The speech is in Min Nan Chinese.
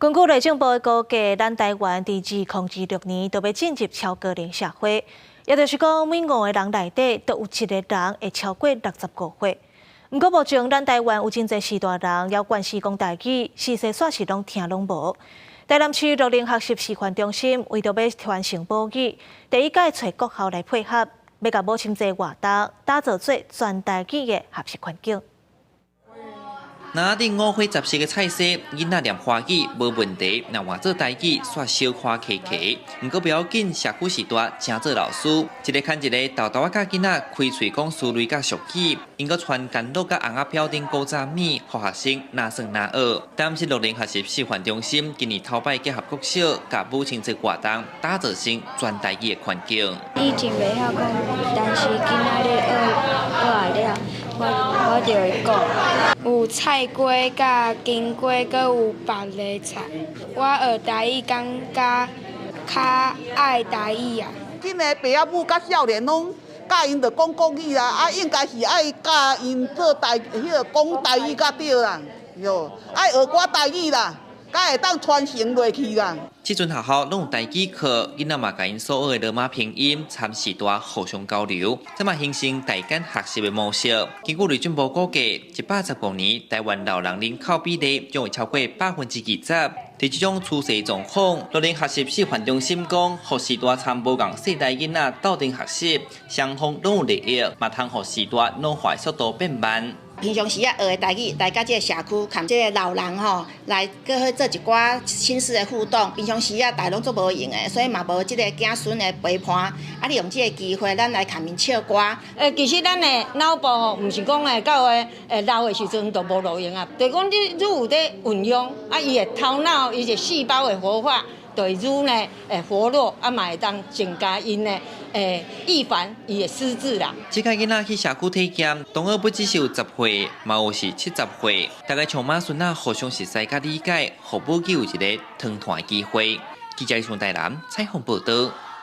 根據內政部的估計，咱台灣佇2026年就欲進入超高齡社會，也就是講，每五個人內底都有一個人會超過65歲。毋過目前，咱台灣有真濟序大人猶慣勢講台語，實際煞是攏聽攏無。台南市樂齡學習示範中心為著欲傳承母語，第一屆揣國校來配合，欲共母親節活動打造做全台語的學習環境。籃仔頂五花雜色的菜色，囡仔念華語無問題，若換做台語，煞小可卡卡。毋過不要緊，社區序大誠做老師，一个牽一个，沓沓仔教囡仔開喙講蘇雷佮俗語，𪜶閣傳干樂佮尪仔票等古早物，予學生若耍若學。台南市樂齡學習示範中心今年頭擺結合國小，共母親節活動打造成全台語的環境。以前袂曉講，但是今仔日學學來了，我就會講。有菜瓜、佮金瓜，閣有別个菜。我學台語感覺較愛台語啊。這个爸仔母佮少年攏教𪜶著講國語啦，啊，應該是愛教𪜶做台，彼个講台語才對啦，喲，愛學寡台語啦，才會當傳承落去啦。這陣學校攏有台語課，囡仔嘛共𪜶所學的羅馬拼音參序大互相交流，這嘛形成代間學習的模式。根據內政部估計，115年台灣老人人口比例將會超過20%。佇這種趨勢狀況，樂齡學習示範中心講，予序大參無仝世代囡仔鬥陣學習，雙方攏有利益，嘛通予序大老化速度變慢。平常時仔學的台語，來佮這个社區，含這个老人吼，來閣去做一寡親師的互動。平常時仔大家攏足無閒的，所以嘛無這个囝孫的陪伴。啊，利用這个機會，咱來共𪜶唱歌。其實咱的腦部吼，毋是講會到老的時陣就無路用啊。就是講你愈有咧運用，啊，伊的頭腦，伊的細胞會活化，就會愈呢會活絡，啊嘛會當增加𪜶的預防伊的失智啦。這屆囡仔去社區體驗，同學不只是有10歲，嘛有是70歲，大家像媽孫仔互相熟似佮理解，予母語有一个傳傳的機會。記者從台南採訪報道。